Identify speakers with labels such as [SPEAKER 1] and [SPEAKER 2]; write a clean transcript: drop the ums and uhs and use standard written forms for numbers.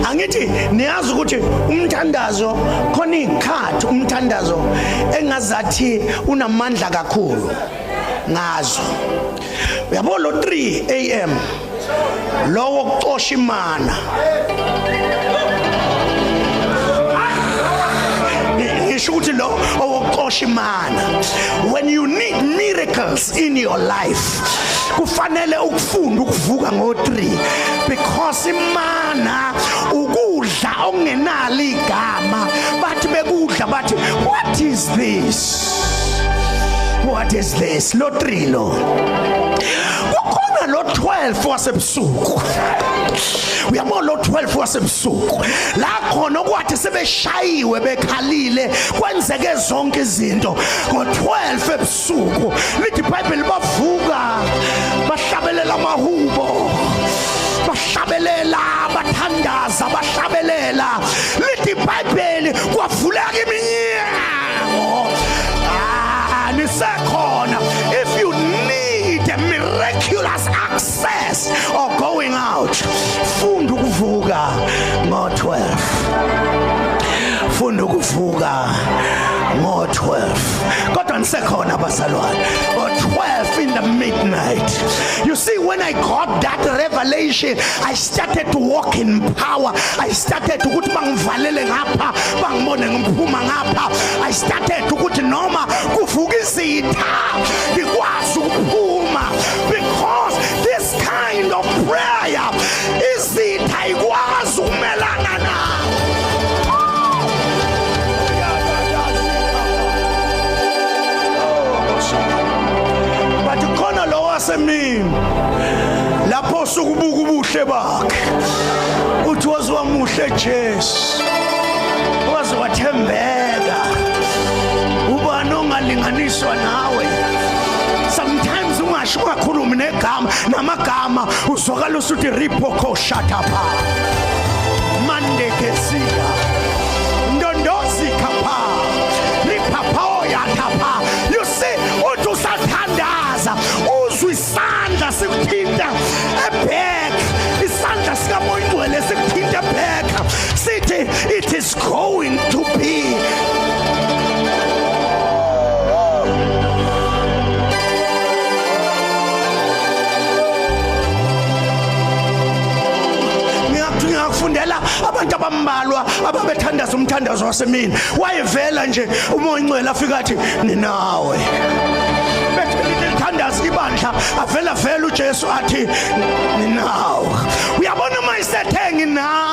[SPEAKER 1] Angithi niyazi ukuthi umthandazo khona izikhathi umthandazo engazathi unamandla kakhulu ngazo. Uyabo lo 3 am lowo kucosha imana, ngisho ukuthi lo owokucosha imana, when you need miracles in your life, kufanele ukufunda ukuvuka ngo3, because imana ukudla okungenalo igama. Bathi bekudla bathi, "What is this? What is this?" Lo 3 lo kukhona, lo 12 wasebusuku, uyabona, lo 12 wasebusuku la khona okwathi sebeshayiwe, bekhalile, kwenzeke zonke izinto ngo12 ebusuku. Lithi iBhayibheli bavuka, bahlabelela amahubo, bahlabelela, bathandaza, bahlabelela. Lithi iBhayibheli kwavuleka iminyango. Ah, nisekhona? If you need a miraculous access or going out, funda ukuvuka ngo12, funda ukuvuka ngo12. Kodwa nisekhona, bazalwane? Ngo12 in the midnight. You see, when I got that revelation, I started to walk in power. I started ukuthi bangivalele ngapha, bangibone ngiphuma ngapha. I started ukuthi noma kuvuka izitha, ngikwazi ukuphuma, because this kind of prayer, izitha ikwazi ukumelana nawo. But khona lo wasemini lapho sukubuka ubuhle bakhe, uthi, "Waze wamuhle Jesu, waze wathembeka, ubani ongalinganiswa nawe?" Sometimes ungasho, ungakhulumi negama namagama, uzwakala usuthi ripoko shatapa mandekesiya ndondozi khapha riphapho yathapha. You see, uthi usathandaza, uzwe isandla sikuthinta eback, isandla sikaMoya Ingcwele sikuthinta eback, sithi, "It is going to be." Ngiyakufundela abantu abambalwa ababethandaza umthandazo wasemini. Wayevela nje uMoya Ingcwele, afika athi, "Ninawe." Bethi lithandaza ibandla, avela vela uJesu athi, "Ninawe." Uyabona, uma isethe nginawe.